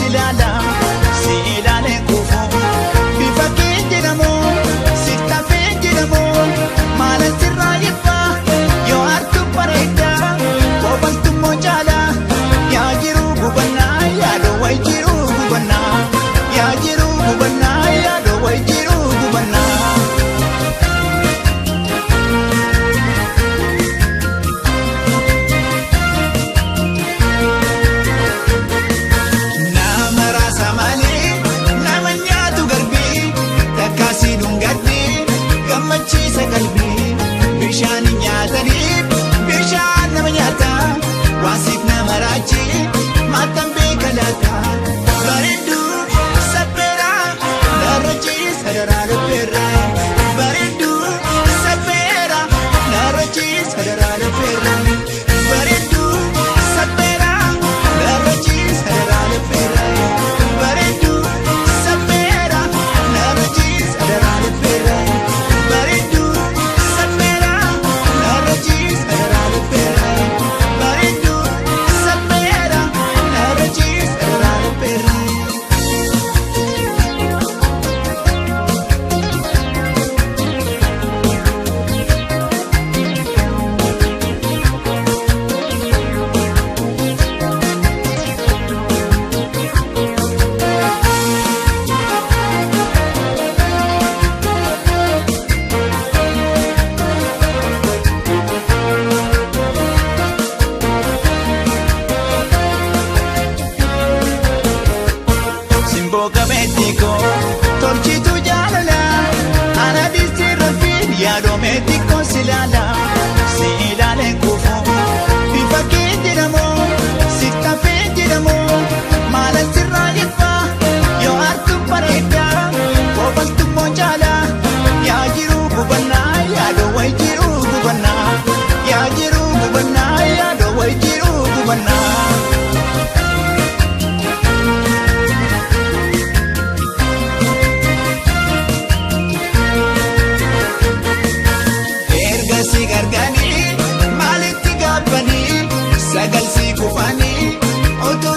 si ilaala, si ilaalee kuufu. Bifa kee jedhamu, si tafee jedhamu, maala sirraa ifa, yoo hartu bareeda, kofaltummoo jaala, yaa jiru gubannaa, yaadoo wayi jiru gubannaa, yaa jiru gubannaa, yaadoo wayi jiru gubannaa. Nama raasa malee nama nyaatu garbii takkaasii dhungadhee gammachiisa qalbii bishaan nyaatanii bishaan nama nyaata waasiif nama raachi maatan beeka laata bareedduu sapheera narra ciisa daraara feera bareedduu sapheera narra ciisa daraara feera bareedduu sapheera narra ciisa daraara feera bareedduu sapheera narra ciisa daraara feera bareedduu sapheera narra ciisa daraara feera bareedduu sapheera narra ciisa daraara feera. Simboo qabeetti koo tolchitu jaalala ana dhiisii rabbiin yaadomeetti koo si ilaala si ilaalee kuufu bifa kee jedhamu si tafee jedhamu maala sirraa ifa yoo hartu bareeda kofaltummoo jaala yaa jiru gubannaa yaadoo wayi jiru gubannaa yaa jiru gubannaa yaadoo wayi jiru gubannaa. Erga si gargaanii maalitti gaabbanii sagal si kufanii utuu